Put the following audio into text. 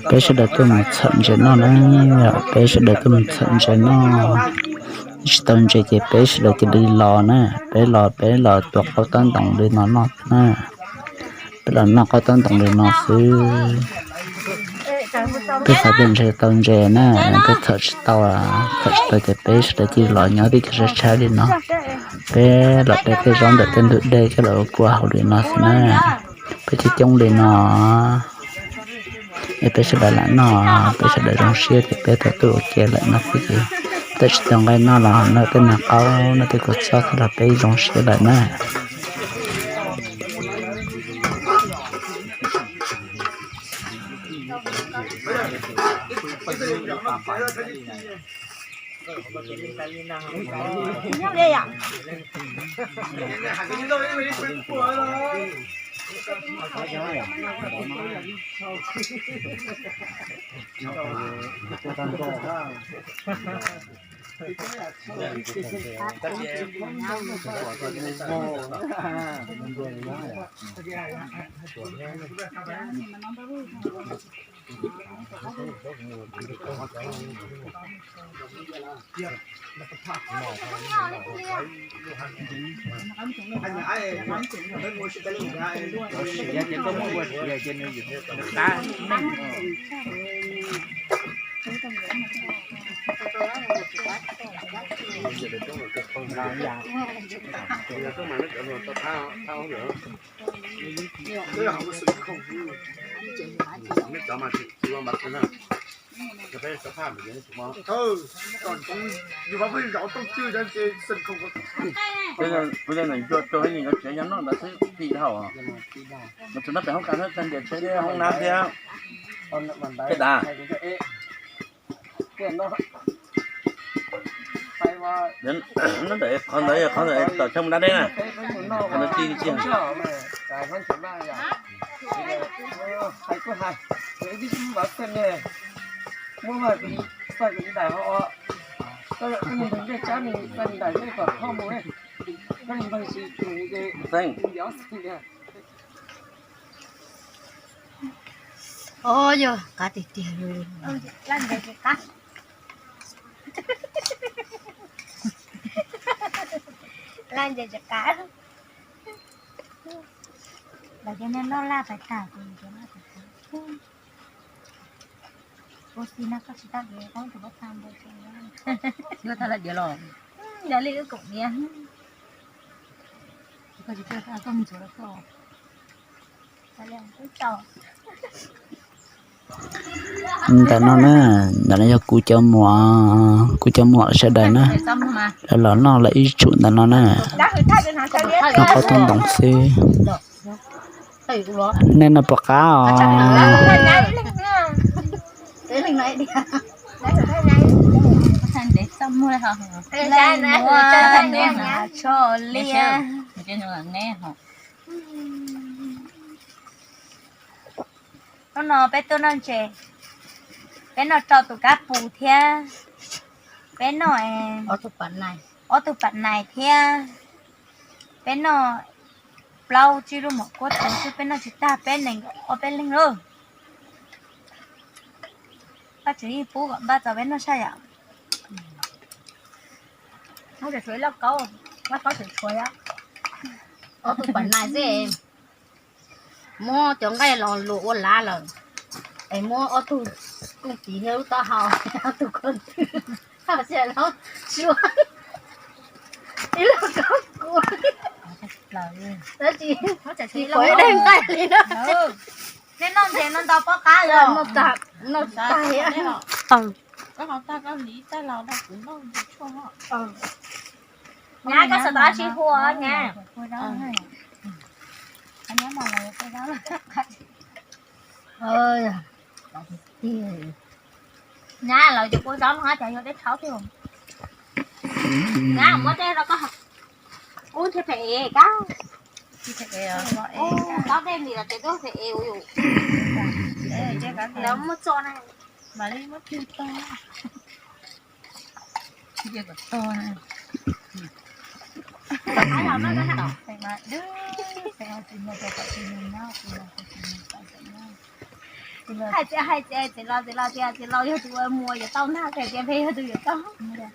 Peb sawv daws tuaj mus txhawm ntses noj na, peb sawv daws tuaj mus txhawm ntses noj. Tsis tau ntses ces peb sawv daws cia li los na, peb los peb los tua qaub taub ntoos li no noj na. Peb los noj qaub taub ntoos li no xwb. Peb txhawm peb ntses tau ntses na, peb txhawm tsis tau, txhawm tsis tau ces peb sawv daws cia li los nyob tib co tshaib tshaib li no. Peb los de tej zaub ntawm tej ntug dej coj los ua kua haus li no xwb na. Peb coob coob li no es peb sawv daws lam noj, peb sawv daws zoo siab ces peb tau tuaj ua ke lawm no xwb ces txawm tsis tau nqaij noj los noj tej nag qaub noj tej kua txob xwb los peb zoo siab lawm na. Kuv cov niam yuav tsuag nyob no ntawd xwb tim dhau. Mas tsuas nyob pem hoob kas thiab tag ntiam tsheb thiab hoob nab thiab. Tej tas. Nyob ntawm qhov ntawd yog qhov ntawd tom chaw mus dab deb na. Qhov ntawd tij tij. Xeeb. Os, yog qab tiag tiag li. Laj ntses tsis qab. Lawv cov niag noj laj pais tag, tus cov noj tsis qab. Ua si no koj tsis tau diav, koj tus pab tha npua tsev. Yuav tau laj diav los. Yog li wb koom diav. Koj tsis tau, koj mus ntxuav rau koj. Ntawm no na, ntawm no yog kuv cov muam, kuv cov muam sawv daws na, lawv los noj lawv ib tsum ntawm no na. Noj qaub taub ntoos xwb. Nej noj puas qab os? Hnub no peb tuaj noj ntses, peb noj rau tus kab pus thiab, peb noj ob tug pam nais thiab, peb noj plaub tsib lub mom kuab tuv xwb, peb noj tsis tag, peb nees nkaum ob peb leeg lauj. Paj tseem yeej pub kom npaj txog peb noj saj yam. Muab cov tshuav ib lauj kaub, lauj kaub tseem tshuav thiab. Ob tug pam nais xwb, muab cov nqaij los luam ua lav lawm, es muab ob tug kooj tiv thiab lub taub hau, ob tug kooj tiv, haj xia lauj, tsuav ib lauj kaub kua, tab sis tsis pom ib daig nqaij li na. Nej noj ntses no ntau pob qab los? Noj tag, noj tag thiab. Koj haus tag koj hliv tag los rau kuv noj ntses tshuaj. Nyab, koj xav tau dab tsi hu nyab. Nyab, lawv cov kua zaub no cas yog dej tshauv tiag. Nyab, muab tej rau koj. Ub, thiaj phem es kab. Ub, kab dej ntim los ces twb phem es ua yus. Lawv muaj txo na. Mam li muab tig tag. Tig kom tag na. Feem mas dwb, feem ho tsis mus rau kom tsis mus nyob, tsis mus rau tsis mus tau feem nyob. Hais tias, hais tias txiv laus, txiv laus tias txiv laus yog tus ua muag yuav tau ntag, tias peb yog tus yuav tau ntag.